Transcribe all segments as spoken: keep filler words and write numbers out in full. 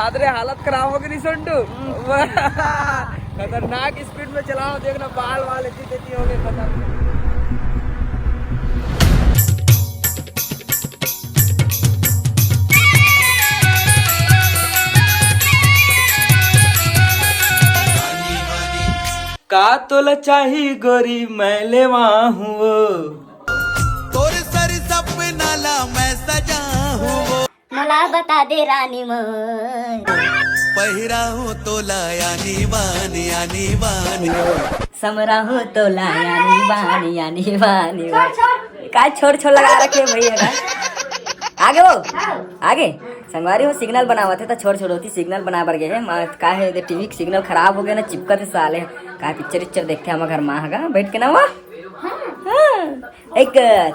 अरे हालत खराब हो गई नी संटू। खतरनाक स्पीड में चलाओ, देखना बाल वाल इतनी तेती हो गए खतरनाक। का तोला चाही गोरी, मैं लेवा हूँ वो। तोर सर सपना ला मैं सजा हूँ वो। मला बता दे रानी मोर। पहिरा हूँ तोला यानी बान, यानी बान। समरा हूँ तोला यानी बान, यानी बान। छोड़, छोड़। का छोड़ छोड़ लगा रखे भैया का? आगे वो। आगे। संगवारी हो, सिग्नल बनावत हे त छोड़ छोड़ होती, सिग्नल बना बर गए हे। मा-, का हे, दे टीवी के सिग्नल खराब हो गया ना, चिपकत हे साले। का पिक्चर विक्चर देखते हम घर मा हगा बैठ के ना वो। हाँ। एक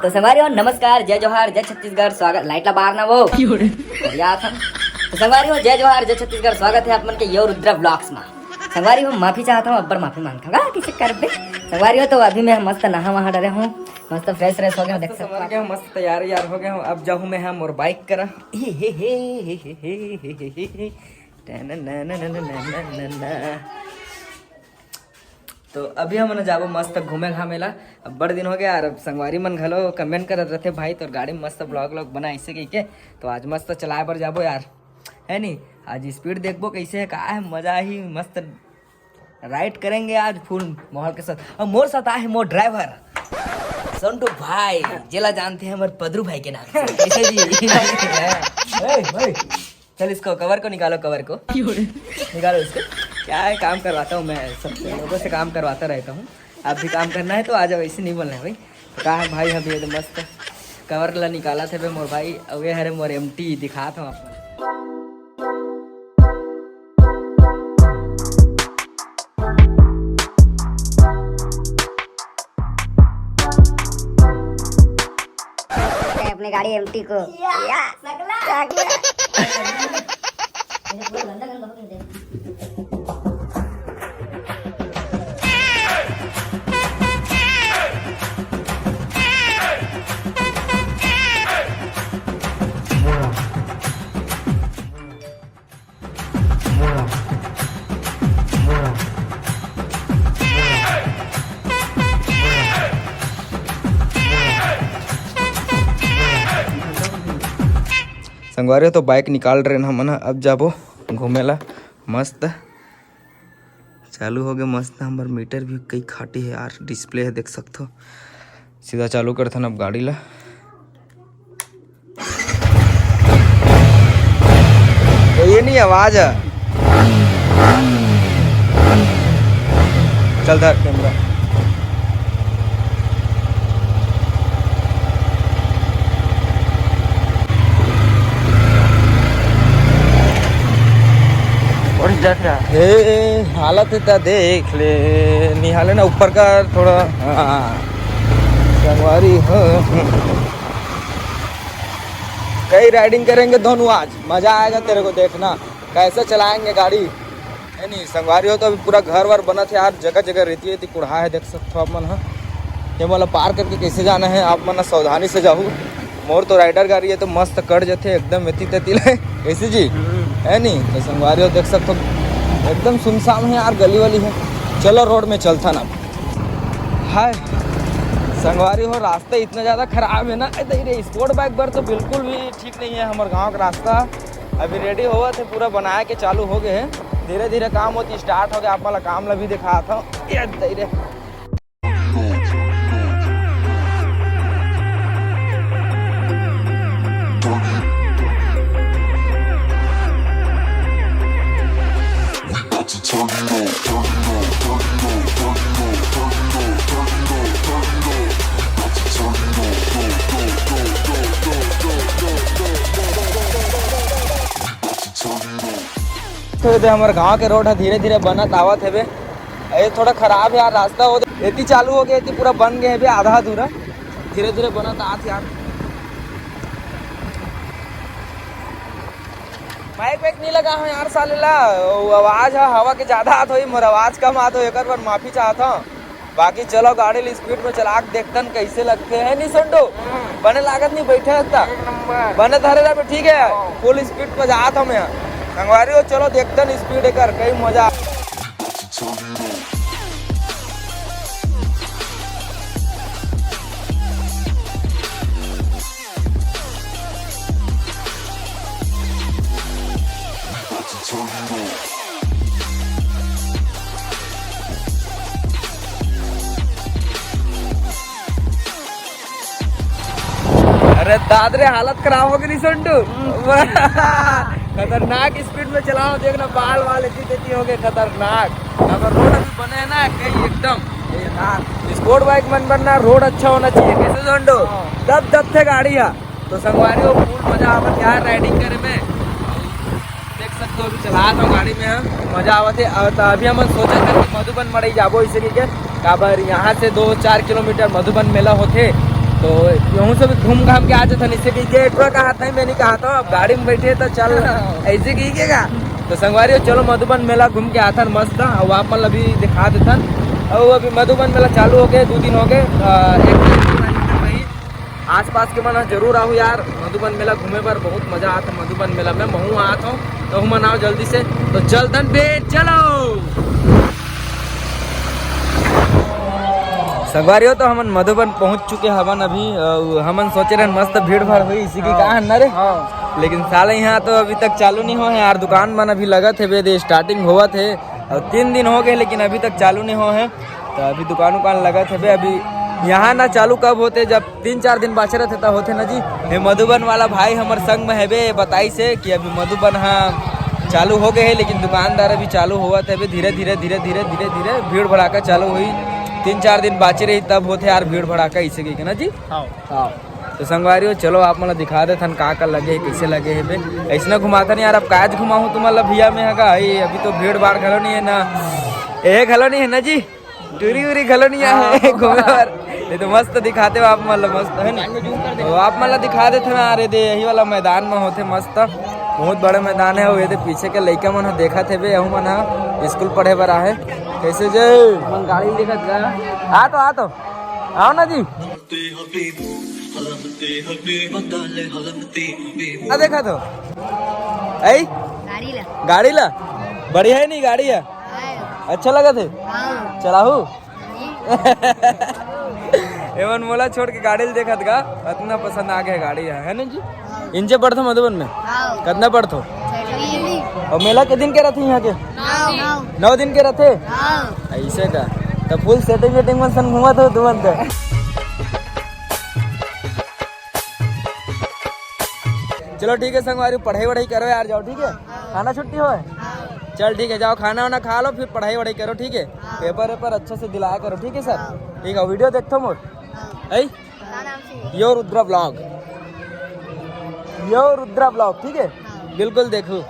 तो संगवारी हो, नमस्कार, जय जोहार, जय छत्तीसगढ़, स्वागत, लाइट ला बार ना वो। बढ़िया था। तो संगवारी हो, जय जोहार, जय छत्तीसगढ़, स्वागत है आप मन के यो रुद्रा व्लॉग्स मा। संगवारी हो, माफी चाहता हूँ, अब्बर माफी मांगता हूँ। हाँ, किसी कर दे। संगवारी हो, तो अभी मैं मस्त नहा वहा डरे हूँ, मस्त फ्रेश व्रेश हो गया, देख सकते हो संगवारी हो। हो, मस्त तैयार यार हो गया हूँ। अब जाहूँ मैं हम और बाइक करा। हे, हे, हे। टननननननननननन। तो अभी हमन जाबो मस्त घूमे घामे ला। अब बड़ दिन हो गया यार, अब संगवारी मन घलो कमेंट करत रहते, "भाई तोर गाड़ी में मस्त ब्लॉग व्लॉग बना," ऐसे कह के। तो आज मस्त चलाए बर जाबो यार, है नी? आज स्पीड देखबो कैसे है, का है, मजा ही मस्त। राइड करेंगे आज फुल माहौल के साथ। और मोर साथ आहे मोर ड्राइवर संटू भाई, जेला जानते हैं हमारे पदरू भाई के नाम से। कैसे जी? ए, ए, चल इसको, कवर को निकालो, कवर को। निकालो इसको। क्या है, काम करवाता हूँ मैं, सब लोगों से काम करवाता रहता हूँ। आप भी काम करना है तो आ जाओ, ऐसे नहीं बोलना है भाई। तो कहा है भाई, अभी ये तो मस्त कवर ला निकाला थे बे मोर भाई। अब ये हरे मोर एमटी दिखात हूँ आपको। अपने गाड़ी एमटी को या, या। सकला। क्या किया? संगवारी हो, तो बाइक निकाल रहे हैं हमन ह, अब जाबो घूमे ला। मस्त चालू हो गए, मस्त। हमर मीटर भी कई खाटी है यार, डिस्प्ले है, देख सकथो। सीधा चालू करथन अब गाड़ी ला। तो ये नहीं आवाज है। चल धर कैमरा। हे, हालत है त देख ले, निहाले ना ऊपर का थोड़ा। हाँ। संगवारी हो, कई राइडिंग करेंगे दोनों आज, मजा आएगा तेरे को, देखना कैसे चलाएंगे गाड़ी, है नहीं? संगवारी हो, तो अभी पूरा घर वर बनत है यार, जगह जगह रेती रेती कुढ़ा है, देख सकते हो आप मन ह। ये मोला पार करके कैसे जाना है, आप मन ह सावधानी से जाहू। मोर तो राइडर गाड़ी है, तो मस्त कट जथे एकदम एती तेती ले, कैसे जी? हम्म। है नहीं? तो संगवारी हो, देख सकते हो एकदम सुनसान है यार, गली वाली है। चलो रोड में चलता ना। हाय संगवारी हो, रास्ता इतना ज्यादा खराब है ना, ए, दई रे, स्पोर्ट बाइक बर तो बिल्कुल भी ठीक नहीं है हमर गांव का रास्ता। अभी रेडी होवत है, पूरा बनाए के चालू हो गए है, धीरे धीरे काम होती स्टार्ट हो गया। आप वाला काम ला भी दिखात हूँ, ये दई रे। तो ये हमर गांव के रोड है, धीरे धीरे बनत आवत हेबे। ये थोड़ा खराब है यार रास्ता, वो एती चालू हो गया, एती पूरा बन गए हेबे, आधा अधूरा, धीरे धीरे बनत आत यार। माइक वाइक नहीं लगा हूँ यार साले ला, वो आवाज है हवा के ज्यादा आत होई, मोर आवाज कम आत हो, एकर बर माफी चाहत हूँ। बाकी चलो गाड़ी ला स्पीड में चला के देखतन कैसे लगते हैं, नहीं संटू? बने लागत नहीं बैठे हत्ता। एक नंबर। बने धरे रहे, ठीक है। हाँ। फुल स्पीड पे जात हूँ मैं। संगवारी हो, चलो देखथन स्पीड एकर, कई मजा। अरे दाद रे, हालत खराब हो गई संटू। खतरनाक स्पीड में चलाओ, देखना बाल वाल इतनी तेती हो गए, खतरनाक। अगर रोड अभी बने है ना कहीं एकदम, स्पोर्ट बाइक मन बनना, रोड अच्छा होना चाहिए। कैसे संटू? तब दब थे गाड़ी है। तो संगवारी हो, फुल मजा आवत यार राइडिंग करे में। देख सकते हो, अभी चला था गाड़ी में हम, मजा आवत है। और तो अभी हम सोचा था कि मधुबन मड़ई जाबो, इसे की के काबर यहाँ से दो चार किलोमीटर मधुबन मेला होथे, तो यहूँ से भी घूम घाम के आ जाता। इसे की के ट्रक कहा था, मैं नहीं कहा था, अब गाड़ी में बैठे तो चल ऐसे की के का। तो संगवारी हो, चलो मधुबन मेला घूम के आथन मस्त, और आप मन ला भी दिखा देथन। और अभी मधुबन मेला चालू हो गए, दो दिन हो गए, अ, एक आसपास के मन ह जरूर आहू यार, मधुबन मेला घूमे बर बहुत मजा आता मधुबन मेला में। महू आत हूँ, तो मन आओ जल्दी से। तो चलतन बे, चलो। संगवारी हो, तो हमन मधुबन पहुंच चुके हवन अभी। अउ हमन सोचे रहन मस्त भीड़ भाड़ हुई इसी की हाँ। कहा ना रे। हाँ। लेकिन साले यहाँ तो अभी तक चालू नहीं हो है यार, दुकान मन अभी लगत है बे, स्टार्टिंग होवत है। और तीन दिन हो गए लेकिन अभी तक चालू नहीं हो है। तो अभी दुकान उकान लगत हवे। अभी यहाँ ना चालू कब होते, जब तीन चार दिन बाचे रहते तब होते ना जी। ये मधुबन वाला भाई हमर संग में हवे, बताई से कि अभी मधुबन हाँ चालू हो गए है, लेकिन दुकानदार अभी चालू होवत हवे धीरे धीरे धीरे धीरे धीरे धीरे भीड़ भड़ाका चालू हुई। तीन चार दिन बाचे रही तब होते यार भीड़ भड़ाका इसे कही के ना जी। हाँ। हाँ। तो संगवारी हो, चलो आप मन ला दिखा देथन का का लगे हे, कैसे लगे हे बे। ऐसना घुमाथन यार, अब काज घुमाहूँ तुमन ला भैया मैं हगा, ए, अभी तो भीड़ भाड़ घलो नहीं है ना, ए घलो नहीं है ना जी, टूरी उरी घलो नहीं है हाँ। घूमे बर। ये तो मस्त दिखाते हो आप मन ला, मस्त है ना। तो आप मन ला दिखा देथन यार, ये दे यही वाला मैदान में होथे मस्त, बहुत बड़े मैदान है। और ये दे पीछे के लइका मन ह देखत हे बे, यहू मन ह स्कूल पढ़े बर आहे। कैसे जय मन गाड़ी देखत गा। आ तो, आ तो, आओ ना जी। का देखत हो? ऐ? गाड़ी ला। गाड़ी ला? बढ़िया है नहीं गाड़ी है? हाँ। अच्छा लगत है? हाँ। चलाहू? नहीं। एमन मोला छोड़ के गाड़ी ला देखत गा, अतना पसंद आ गया गाड़ी है, है ना जी? हाँ। इंचे पढ़थो मधुबन में? हाँ। कतना पढ़थो? छठी। और मेला के दिन के रथे यहाँ के? नौ। नौ। नौ दिन के रथे? हाँ। ऐसे का? तो फुल सेटिंग वेटिंग में सन घूमत हो तुमन तो। चलो ठीक है संगवारी, पढ़ाई वढ़ाई करो यार, जाओ ठीक है। खाना छुट्टी हो? चल ठीक है, जाओ खाना वाना खा लो, फिर पढ़ाई वढ़ाई करो ठीक है। पेपर वेपर अच्छे से दिलाया करो ठीक है सर। ठीक है, वीडियो देखो मोर। है? यो रुद्रा ब्लॉग, यो रुद्रा ब्लॉग ठीक है। बिल्कुल देखू।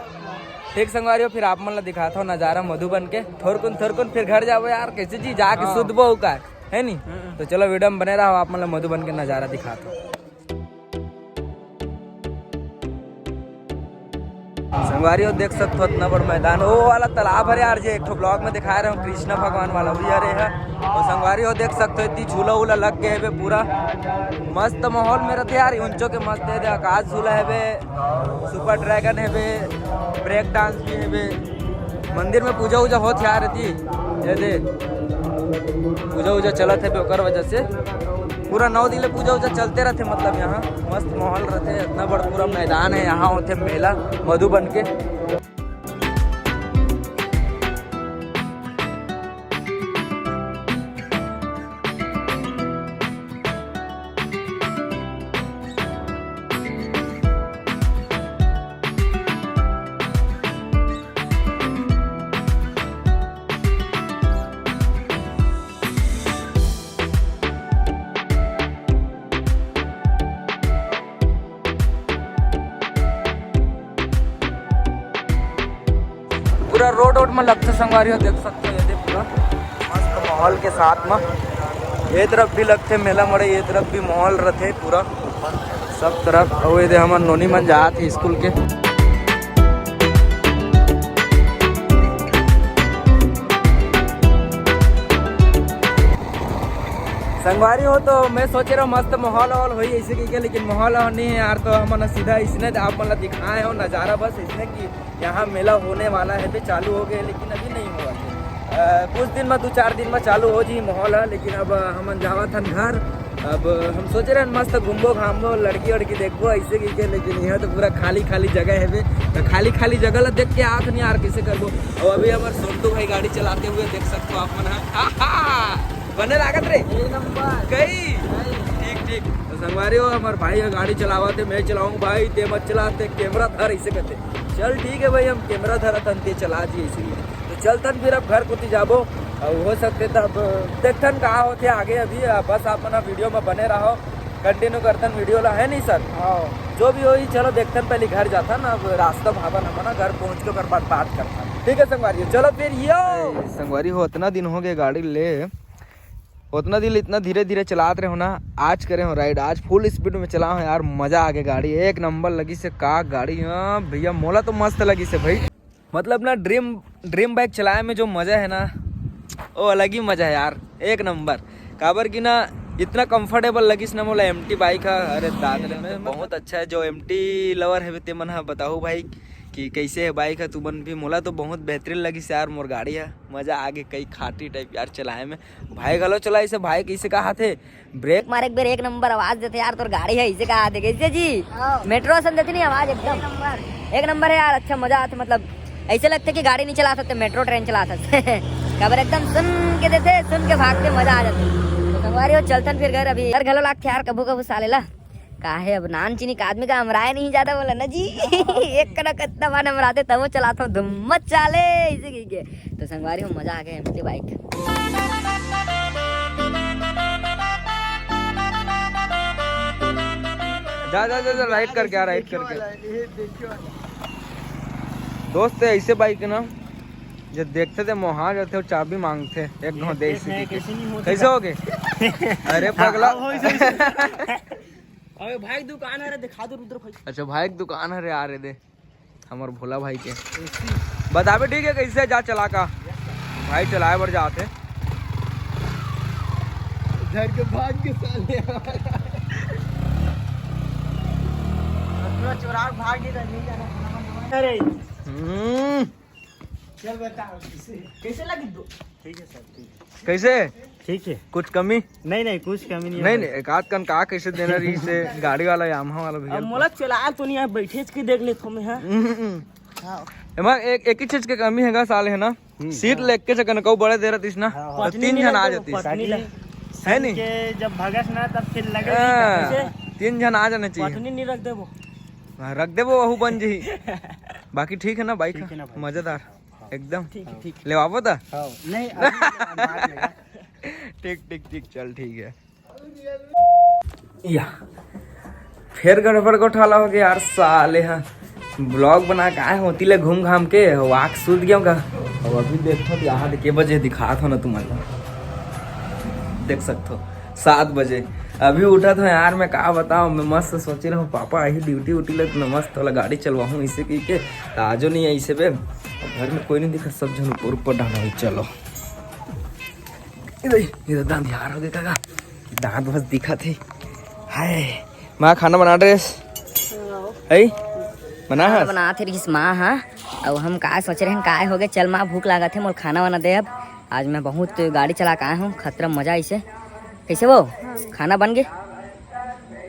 ठीक संगवारी हो, फिर आप मन ला दिखाता हूँ नजारा मधुबन के। थोरकुन थोरकुन फिर घर जाबो यार, कैसे जी जाके हाँ। सुतबो का, है नी? हम्म। तो चलो वीडियो में बने रहो, आप मन ला मधुबन के नजारा दिखाता हूँ। संगवारी हो देख सकते हो इतना बड़ा मैदान, वो वाला तालाब हरे यार, जे एक ठो ब्लॉग में दिखाए रहे हो कृष्णा भगवान वाला, वही हरे है। और संगवारी हो देख सकते हो इतनी झूला उला लग गए हे पूरा, मस्त माहौल में रहते यार। उंचो के मस्त है, आकाश झूला है बे, सुपर ड्रैगन है बे, ब्रेक डांस भी है बे। मंदिर में पूजा उजा होत यार रहती, ये दे पूजा उजा चलत है बे, ओकर वजह से पूरा नौ दिन ले पूजा उजा चलते रहते। मतलब यहाँ मस्त माहौल रहते, इतना बड़ा पूरा मैदान है, यहाँ होते मेला मधुबन के। पूरा रोड वोड में लगते संगवारी हो, देख सकते हो ये दे पूरा मस्त माहौल के साथ में। ये तरफ भी लगते मेला मड़ई, ये तरफ भी माहौल रहते पूरा सब तरफ। और ये दे हमर नोनी मन जात हे स्कूल के। संगवारी हो, तो मैं सोचे रहा मस्त माहौल वाहौल होई ऐसे कहिके, लेकिन माहौल वाहौल नहीं है यार। तो हमन सीधा इसने आप मन ला दिखाए हो नजारा बस इसने कि यहाँ मेला होने वाला है, भी चालू हो गए, लेकिन अभी नहीं हुआ है। अ, कुछ दिन में, दो चार दिन में चालू हो जी माहौल है, लेकिन अब हमन जावत हन घर। अब हम सोचे रहन मस्त घूमबो घामबो, लड़की वड़की देखबो ऐसे कहिके, लेकिन यहाँ तो पूरा खाली खाली जगह है बे। तो खाली खाली जगह ला देख के आत नहीं यार, कैसे करबो। और अभी हमारे सोंटू भाई गाड़ी चलाते हुए देख सकते हो आप मन ह। बने लागत रे। एक नंबर। कई? कई। ठीक, ठीक। तो संगवारी हो, हमार भाई ह गाड़ी चलावत हे, मैं चलाऊं भाई, ते मत चला, ते कैमरा धर, ऐसे कहते। चल ठीक है भाई, हम कैमरा धरत हन, ते चला जी, ऐसे ही। तो चलतन फिर अब घर कोती जाबो, और हो सकते तब देखतन का होते आगे। अभी बस आप मन वीडियो में बने रहो, कंटिन्यू करतन वीडियो ला, है नहीं सर? हाँ। जो भी होई, चलो देखतन, पहले घर जातन, अब रास्ता भावन हम ना, घर पहुँच के ओकर बाद बात करतन। ठीक है संगवारी हो, चलो फिर यो। ए, संगवारी हो, इतना दिन हो गए गाड़ी ले, उतना दिन इतना धीरे धीरे चलात रहे हो ना, आज करे हो राइड, आज फुल स्पीड में चला हो यार, मजा आ गया, गाड़ी एक नंबर लगी से का गाड़ी। हाँ भैया, मोला तो मस्त लगी से भाई, मतलब ना ड्रीम, ड्रीम बाइक चलाए में जो मजा है ना, वो अलग ही मजा है यार, एक नंबर। काबर कि ना इतना कंफर्टेबल लगिस ना मोला एम टी बाइक है। अरे दादा रे, मैं बहुत अच्छा है जो एम टी लवर है ते मन हा बताहू भाई कि कैसे है बाइक है तुमन भी। मोला तो बहुत बेहतरीन लगिस यार मोर गाड़ी है, मजा आ गए कई खाटी टाइप यार चलाए में। भाई घलो चला इसे, भाई कैसे कहा थे ब्रेक मारे एक बेर एक नंबर आवाज देते यार, तोर गाड़ी है इसे कहा थे कैसे जी? हाँ। मेट्रो असन देती नहीं आवाज एकदम। एक नंबर। एक नंबर है यार, अच्छा मजा आते, मतलब ऐसे लगते कि गाड़ी नहीं चला सकते, मेट्रो ट्रेन चला सकते। काबर एकदम सुन के देते, सुन के भागते, मजा आ जाते। तो संगवारी हो चलतन फिर घर, अभी घर घलो लागते यार कभू कभू साले ला। काहे अब नान चीनी का आदमी का हमराए नहीं ज्यादा बोला ना जी। एक कना कितना बार हमराते तब वो चलाता हूँ धुम्मत चाले इसे कही के। तो संगवारी हो मजा आ गया एम टी बाइक। जा जा जा जा, राइड करके आ, राइड करके। दोस्त है ऐसे बाइक है ना, जो देखते थे मोहा जाते हो, चाबी मांगते एक घाव दे इसी की। कैसे हो गए? अरे पगला। अबे भाई दुकान है रे, दिखा दो रुद्र भाई। अच्छा भाई की दुकान है रे, आ रे दे हमर भोला भाई के। बताबे ठीक है कैसे जा चला का, भाई चलाए बर जाते। घर के भाग के साले। पूरा चोरा भाग गए, नहीं जाना। अरे हम्म। चल बताओ कैसे, कैसे लगी दो? ठीक है सर, ठीक है। कैसे? ठीक है। कुछ कमी? नहीं नहीं, कुछ कमी नहीं नहीं है। नहीं, एक आध कन का कैसे देना रही से गाड़ी वाला, यामाहा वाला भैया। अब मोला चला तो नहीं है, बैठे के देख ले तो मैं, हाँ। हम्म, हम्म। हाँ। एमा एक, एक ही चीज के कमी है गा साले, है ना? हम्म। सीट लेके से कनकऊ बड़े दे रहतीस ना, हाँ, तो पत्नी तीन नहीं जन आ लगते, जातीस। पत्नी ला-, है नहीं? के जब भगस ना तब फिर लगे हाँ, नहीं, कैसे? तीन जन आ जाना चाहिए। पत्नी नहीं रख देबो। हाँ, रख देबो, वहू बन जी। बाकी ठीक है ना बाइक? ठीक है ना भाई। मजेदार। एकदम। ठीक है, ठीक। लेवाबो त? हाँ, नहीं, अभी बाद में। ठीक, ठीक, ठीक, चल, ठीक है। या, फेर गड़बड़ घोटाला हो गया यार, साले हा। ब्लॉग बना के आए होती ले घूम घाम के, वाक सूत गया का। अब अभी देखो तो यहाँ के बजे दिखात हो ना तुमन ला। देख सकते हो, सात बजे। अभी उठा था यार, मैं का बताऊँ, मैं मस्त सोचे रहूँ, पापा आही ड्यूटी उटी ले तो मैं मस्त वाला गाड़ी चलवाहूँ इसे कही के। तो आजो नहीं है इसे बे, घर में कोई नहीं दिखा, सब जन ऊपर ऊपर डाला है। चलो, इधर, इधर दांत यार हो गया का, दांत बस दिखा थे। हाय, माँ खाना बना ड्रेस है, बना खाना है? बनात हे रिहिस माँ हा। अउ हम का सोच रहे हैं, काय हो गए? चल माँ, भूख लागत है, मोर खाना वाना दे अब। आज मैं बहुत गाड़ी चला के आया हूँ, खतरा मजा इसे। कैसे वो? हाँ। खाना बन गए?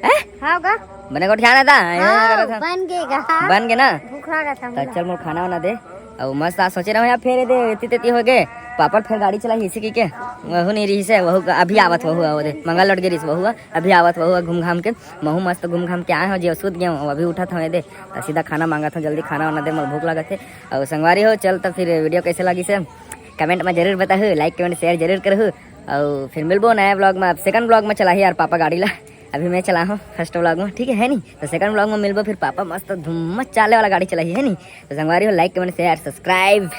हैं? हाँ का? बने को ध्यान आता? हाँ, करत हन। बन गए का? बन गए ना? भूख लागत है त मोला। चल मोर खाना वाना दे। अउ मस्त आज सोचे रहो यार, फेर दे, एती तेती हो गए। पापड़ फेर गाड़ी चला इसी की के? वहू नहीं रही से, वहू का-, अभी आवत वहू, आवत दे। मंगल लौट गए रही से वहू, अभी आवत वहू, घूम घाम के। महू मस्त घूम घाम के आए हो, जे सुत गए हो, अभी उठा था दे। त सीधा खाना मांगा था, जल्दी खाना वाना दे, मोर भूख लागत है। अउ संगवारी हो, चल त फिर वीडियो कैसे लगी से कमेंट में जरूर बताहू, लाइक कमेंट शेयर जरूर करहू। अउ फिर मिलबो नया ब्लॉग में। अब सेकंड ब्लॉग में चलाही यार पापा गाड़ी ला, अभी मैं चला हूँ फर्स्ट ब्लॉग में, ठीक है, है नी? तो सेकंड ब्लॉग में मिलबो फिर, पापा मस्त धुम्मस चाले वाला गाड़ी चलाही, है नी? तो संगवारी हो, लाइक कमेंट शेयर सब्सक्राइब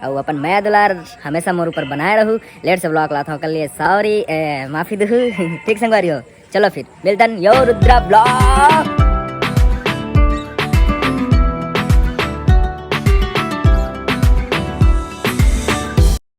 अउ अपन मया दुलार हमेशा मोर ऊपर बनाए रहू। लेट से ब्लॉग लात हो कर लिए सॉरी, माफी दहू। ठीक संगवारी हो, चलो फिर मिलतन यो रुद्रा ब्लॉग।